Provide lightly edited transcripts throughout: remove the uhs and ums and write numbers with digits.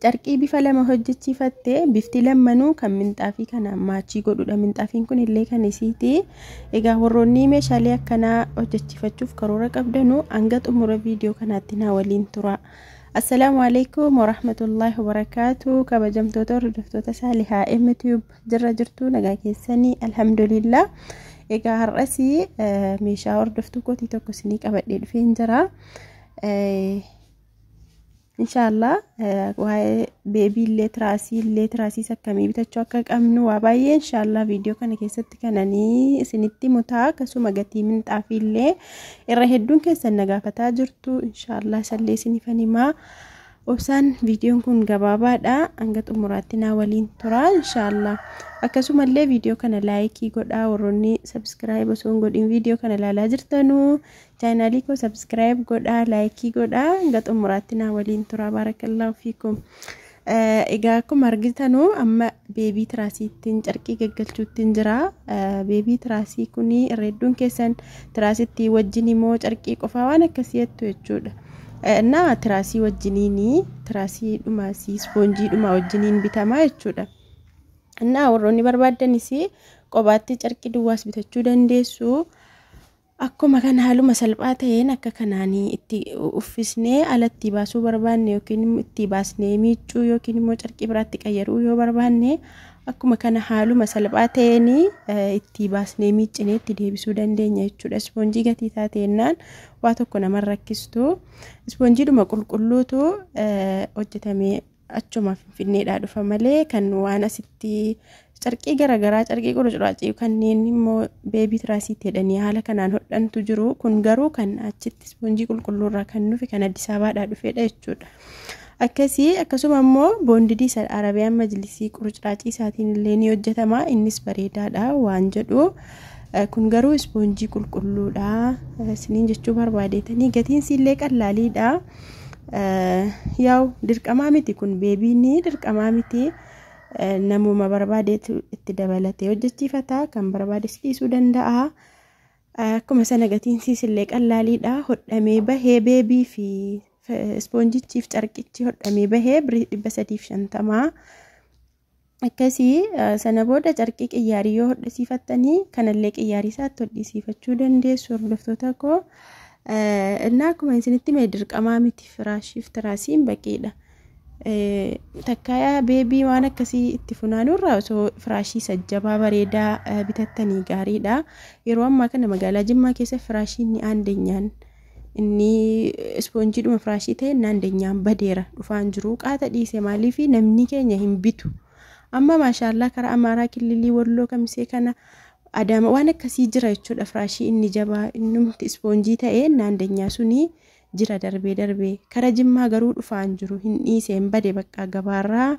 Carqii bifa lama hojjechiifattee bifti lammanuu kan minxaafii kana maachii godhudha. Minxaafiin kun illee kan isiiti. Egaa warroonni meeshaalee akkanaa hojjechiifachuuf karoora qabdanu hanga xumura viidiyoo kanaatti naa waliin tura. Assalaamu alaikum warahmatullaahi wabarakaatu. Kabajamtoota hordoftoota Saalihaa MTube, jirra jirtu? Nagaa keessanii? Alhamdulillah. Egaa har'as meeshaa hordoftuu kootii tokko isinii qabadhee dhufeen jira. Inshaallah waa'ee baby illee, tiraasii illee, tiraasiis akkamii bitachuu akka qabnu waa baay'ee inshaallah viidiyoo kana keessatti kananii isinitti mutaa. Akkasuma gatii minxaafii illee irra hedduun keessan na gaafataa jirtu, inshaallah isallee isinifan himaa. Obsaan, viidiyoon kun gabaabaadha, hanga xumuraatti naa waliin tura inshaallah. Akkasumallee viidiyoo kana like godhaa. Warroonni subscribe osoo hin godhin viidiyoo kana ilaalaa jirtanuu chaanaalii koo subscribe godhaa, like godhaa, hanga xumuraatti naa waliin tura. Baarakallaahu fiikum. Egaa akkuma argitanuu amma baby tiraasiittiin carqii gaggalchuuttiin jira. Baby tiraasii kuni irra hedduun keessan tiraasittii wajjin immoo carqii qofaa waan akkasii jettu jechuudha. Naa tiraasii wajjiniini, tiraasii dhuma ispoonjii dhuma wajjiniin bitamaa jechuudha. Innaa warroonni barbaaddanis qobaatti carqii duwwaas bitachuu dandeessu. Akkuma kana haaluma salphaa ta'een akka kanaanii itti uffisnee alatti baasuu barbaanne yookiin itti baasnee miiccuu yookiin immoo carqii biraatti qayyaruu yoo barbaanne, akkuma kana haaluma salphaa ta'een itti baasnee miiccinee itti deebisuu dandeenya jechuudha. Ispoonjii gatii taateennaan waa tokko nama rakkistu. Ispoonjiidhuma qulqulluutu hojjetamee achuma Finfinneedhaa dhufa malee kan waan asitti carqii garaagaraa, carqii qurcuraacii kanneen immoo baby tiraasiitti jedhanii haala kanaan hodhantu jiru. Kun garuu kan achitti ispoonjii qulqulluurraa kan dhufe, kan Addis Ababaadhaa dhufedha jechuudha. Akkasii akkasuma immoo bonded Arabiyaan majlisii qurcuraacii isaatiin illee ni hojjetama, innis bareedaadha waan jedhu. Kun garuu ispoonjii qulqulluudha isiniin jechuu barbaadeetanii, gatiinsi illee qallaaliidha. Yaa'u dirqamaa miti kun, babyn dirqamaa miti. Namuma barbaadeetu itti dabalatee hojjechiifata, kan barbaades dhiisuu danda'a. Akkuma sana gatiinsiis illee qallaaliidha. Hodhamee bahee baby fi ispoonjichiif carqichi hodhamee bahee birrii 350. Akkasii sana booda carqii qiyyaarii yoo hodhisiifattanii kanallee qiyyaarii isaatti hodhisiifachuu dandeessu, hordoftoota koo. Innaa akkuma isinitti hime dirqamaa miti, firaashiif tiraasiin baqiidha. Takkaa baby waan akkasii itti funaanuurraa osoo firaashii sajjabaa bareedaa bitattanii gaariidha. Yeroo ammaa kana magaalaa Jimmaa keessa firaashiin ni aandeenyaan inni ispoonjiidhuma firaashii ta'e naandeenyaan badeera, dhufaan jiru, qaata dhiise. Maaliif? Namni keenya hin bitu. Amma maashaallaa karaa Amaaraa Kililii, Walloo, Kamisee kana, Adaama waan akkasii jira jechuudha. Firaashii inni jabaa innumti ispoonjii ta'e naandeenyaa suni jira darbee darbee. Kara Jimmaa garuu dhufaan jiru, hin dhiise, hin bade bakka gabaarraa,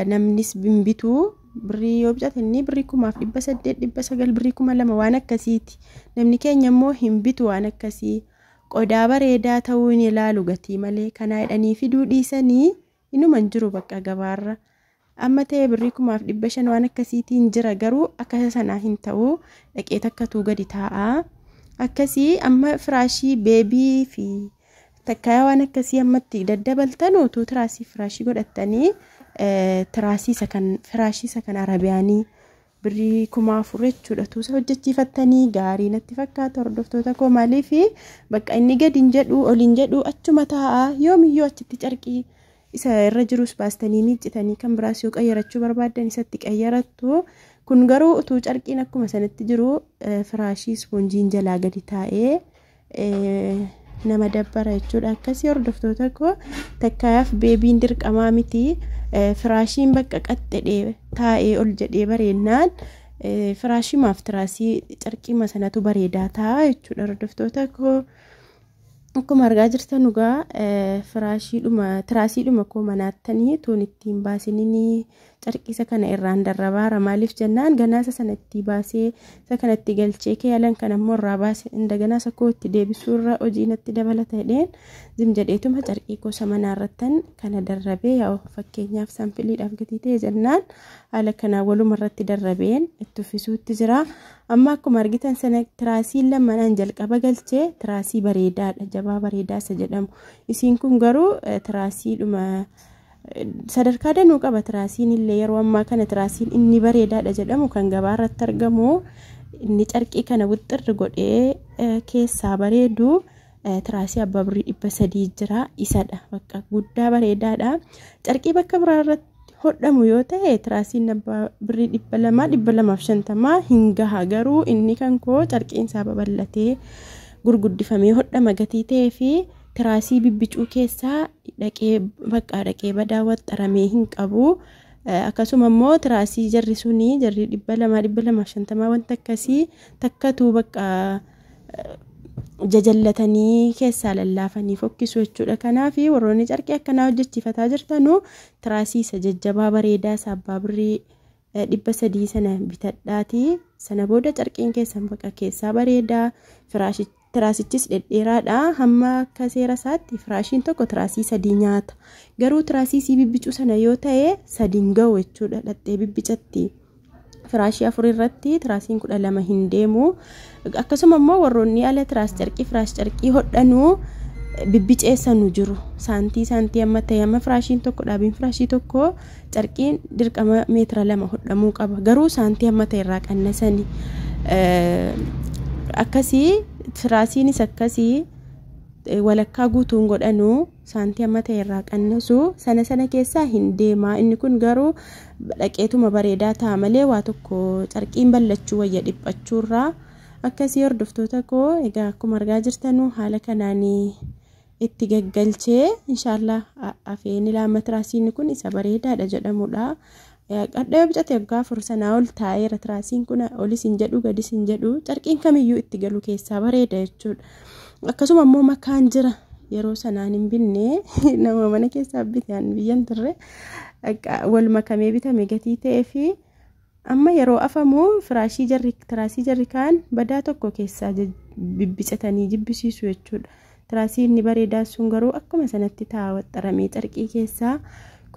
namnis hin bitu. Birrii yoo bitate inni birrii 1800, 900, birrii 2000 waan akkasiiti. Namni keenya immoo hin bitu waan akkasii. Qodaa bareedaa ta'uu hin ilaalu gatii malee. Kanaa jedhanii fiduu dhiisanii inuma hin jiru bakka gabaarra. Amma ta'e birrii 1500 waan akkasiitiin jira, garuu akka sanaa hin ta'u, dhaqee takkatuu gadi taa'a. Akkasii amma firaashii baby fi takkaa waan akkasii ammatti daddabaltan utuu tiraasii firaashii godhattanii, tiraasii isa kan firaashii isa kan Arabiyaanii birrii 4000 jechuudha tuusa hojjechiifattanii gaarii natti fakkaata, hordoftoota koo. Maaliif? Bakka inni gadi hin jedhu, ol hin jedhu, achuma taa'a. Yoomiyyuu achitti carqii isa irra jirus baastanii miiccitanii kan biraas yoo qayyarachuu barbaaddan isatti qayyarattu. Kun garuu utuu carqiin akkuma sanatti jiru firaashii ispoonjiin jalaa gadi taa'ee nama dabbara jechuudha. Akkasii hordoftoota koo, takkaaf babyn dirqamaa miti. Firaashiin bakka qaxxedhee taa'ee ol jedhee bareennaan firaashimaaf tiraasii carqiima sanatu bareedaa ta'a jechuudha, hordoftoota koo. Akkuma argaa jirtan dhugaa firaashiidhuma tiraasiidhuma koo manaattanii tuun ittiin baasinini carqiisa kana irraan darrabaara. Maaliif jennaan, ganaasa sana itti baasee isa kana itti galchee keeyalan kan ammoo irraa baase indaganaa isa koo itti deebisuu irra hojii natti dabalata jedheen zim jedheetuma carqii gosa manaarrattan kana darrabee, yaa'u fakkeenyaaf sampleiidhaaf gatii ta'e jennaan haala kanaa waluma irratti darrabeen itti uffisuutti jira. Amma akkuma argitan sana tiraasiin lamanaan jalqaba galchee tiraasii bareedaadha, jabaa bareedaa isa jedhamu. Isiin kun garuu tiraasiidhuma Sadarkaa danuu qaba tiraasiin illee. Yeroo ammaa kana tiraasiin inni bareedaadha jedhamu kan gabaa irratti argamu inni carqii kana wixxirri godhee keessaa bareedu tiraasii abbaa birrii 300 jira. Isadha bakka guddaa bareedaadha. Carqii bakka biraa irratti hodhamu yoo ta'e tiraasiin abbaa birrii 200, 250 hin gaha. Garuu inni kan koo carqiin isaa babal'atee gurguddifamee hodhama gatii ta'ee fi tiraasii bibbicuu keessaa dhaqee bakka dhaqee badaa waxxaramee hin qabu. Akkasuma immoo tiraasii jarri suni jarri 200, 250 wanta akkasii takkatu bakka jajallatanii keessaa lallaafanii fokkisu jechuudha. Kanaaf warroonni carqii akkanaa hojjechiifataa jirtanu tiraasii isa jajjabaa bareedaa isa abbaa birrii 300 sana bitadhaati. Sana booda carqiin keessan bakka keessaa bareedaa, tiraasichis dhedheeraadha. Hamma akka seera isaatti firaashiin tokko tiraasii 3 nyaata. Garuu tiraasii sii bibbicuu sana yoo ta'e 3 hin ga'u jechuudha. Dhattee bibbicatti. Firaashii 4 irratti tiraasiin 12 hin deemu. Akkasuma immoo warroonni ala tiraas carqii firaash carqii hodhanuu bibbiceessanu jiru. Saantii saantii amma ta'e amma firaashiin tokko dhaabiin firaashii tokko carqiin dirqama meetira 2 hodhamuu qaba. Garuu saantii amma ta'e irraa qannasani. Akkasii tiraasiinis akkasii walakkaa guutuun godhanuu saantii amma ta'e irraa qannasu sana sana keessaa hin deema. Inni kun garuu dhaqeetuma bareedaa ta'a malee waa tokko carqiin ballachuu wayya dhiphachuurraa. Akkasii hordoftoota koo, egaa akkuma argaa jirtanu haala kanaan itti gaggalchee inshaallah afeen ilaama. Tiraasiin kun isa bareedaadha jedhamudha. Qadhaa bicate waggaa 4 sanaa ol taa'eera tiraasiin kun, olis hin jedhu gadis hin jedhu, carqiin kamiyyuu itti galu keessaa bareeda jechuudha. Akkasuma immoo makaan jira, yeroo sanaan hin binne, nama mana keessaa bite, an biyyan turre, wal makamee bitame gatii ta'ee fi amma yeroo afamu firaashii jarri tiraasii jarri kaan badaa tokko keessaa bibbicatanii jibbisiisu jechuudha. Tiraasii inni bareedaa sun garuu akkuma sanatti taa'a waxxaramee carqii keessaa.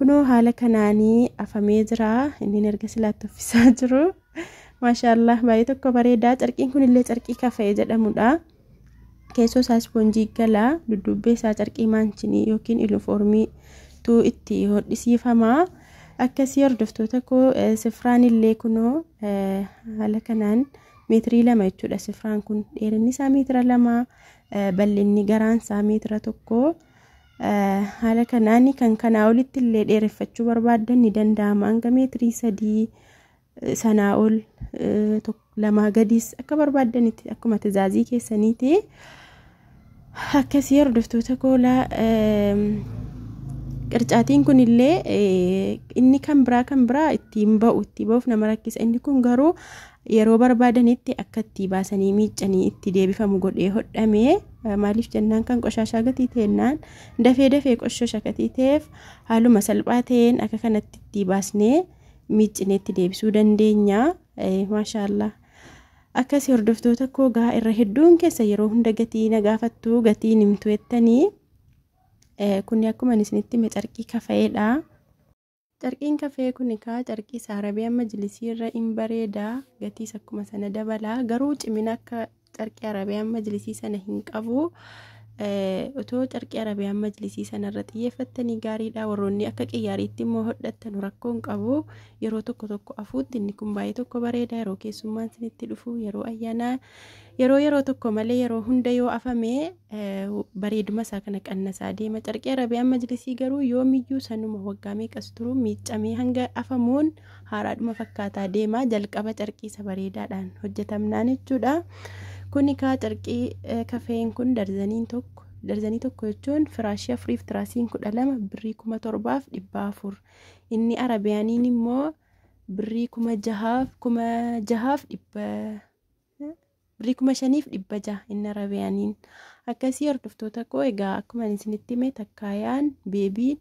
Kunoo haala kanaanii afamee jira. Inni erga silaatti uffisaa jiru. Maashaallah, baay'ee tokko bareedaa. Carqiin kunillee carqii kafa'ee jedhamudha. Keessoo isaa ispoonjii galaa, duddubbee isaa carqii maanchinii yookiin ilifoormiitu itti hodhisiifama. Akkasii hordoftoota koo, sifraan illee kunoo haala kanaan meetirii 2 jechuudha. Sifraan kun dheerinni isaa meetira 2, bal'inni garaan isaa meetira 1. Haala kanaan kan kanaa olitti illee dheereffachuu barbaaddan ni danda'ama. Hanga meetirii 3 sanaa ol, 2 gadiis akka barbaaddanitti akkuma tizaazii keessaniiti. Akkasii hordoftoota koolaa, qircaatiin kun illee inni kan biraa ittiin ba'u, itti ba'uuf nama rakkisa. Inni kun garuu yeroo barbaadanitti akka itti baasanii miiccanii itti deebifamu godhee hodhamee. Maaliif jennaan kan qoshaashaa gatii ta'ennaan dafee dafee qoshosha gatii ta'eef haaluma salphaa ta'een akka kanatti itti baasnee miiccinee itti deebisuu dandeenya. Maashaallah. Akkasii hordoftoota koo, gaa irra hedduun keessa yeroo hunda gatii na gaafattu, gatiin himtu jettanii, kuni akkuma isinitti hime carqii kafa'eedha. Carqiin kafee kun kaa carqii isaa Arabiyaan majlisii irra hin bareeda, gatiis akkuma sana dabala, garuu cimina akka carqii Arabiyaan majlisii sana hin qabu. Otoo carqii Arabiyaan majlisii sanarra xiyyeeffattanii gaariidha. Warroonni akka qiyyaariitti immoo hodhattan rakkoo hin qabu. Yeroo tokko tokko afuutti inni kun baay'ee tokko bareeda. Yeroo keessummaan isinitti dhufu, yeroo ayyaanaa, yeroo yeroo tokko malee yeroo hunda yoo afame bareeduma isaa kana qannasaa deema. Carqii Arabiyaan majlisii garuu yoomiyyuu sanuma waggaa meeqas turu miiccamee hanga afamuun haaraadhuma fakkaataa deema. Jalqaba carqii isa bareedaadhaan hojjetamnaan jechuudha. Kuni kaa carqii kafeen kun darzaniin tokko, darzanii tokko jechuun firaashii 4f tiraasiin 12 birrii 7400. Inni Arabiyaaniin immoo birrii 6000, 6100, birrii 5600 inni Arabiyaaniin. Akkasii hordoftoota koo, egaa akkuma isinitti hime takkaayaan beebiin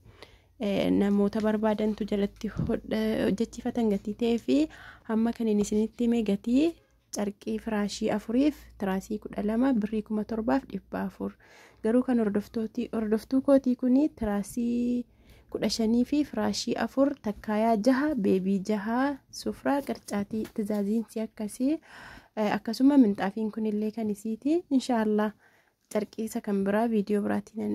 namoota barbaadantu jalatti hojjechiifatan gatii ta'ee fi hamma kan inni isinitti hime gatii carqii firaashii 4f tiraasii 12 birrii 7400. Garuu kan hordoftuu kootii kuni tiraasii 15 fi firaashii 4, takkaayaa 6, beebii 6, sufraa, qircaatii, tizaaziinsi akkasii. Akkasuma minxaafiin kunillee kan isiiti. Inshaallah carqii isa kan biraa viidiyoo biraatiin.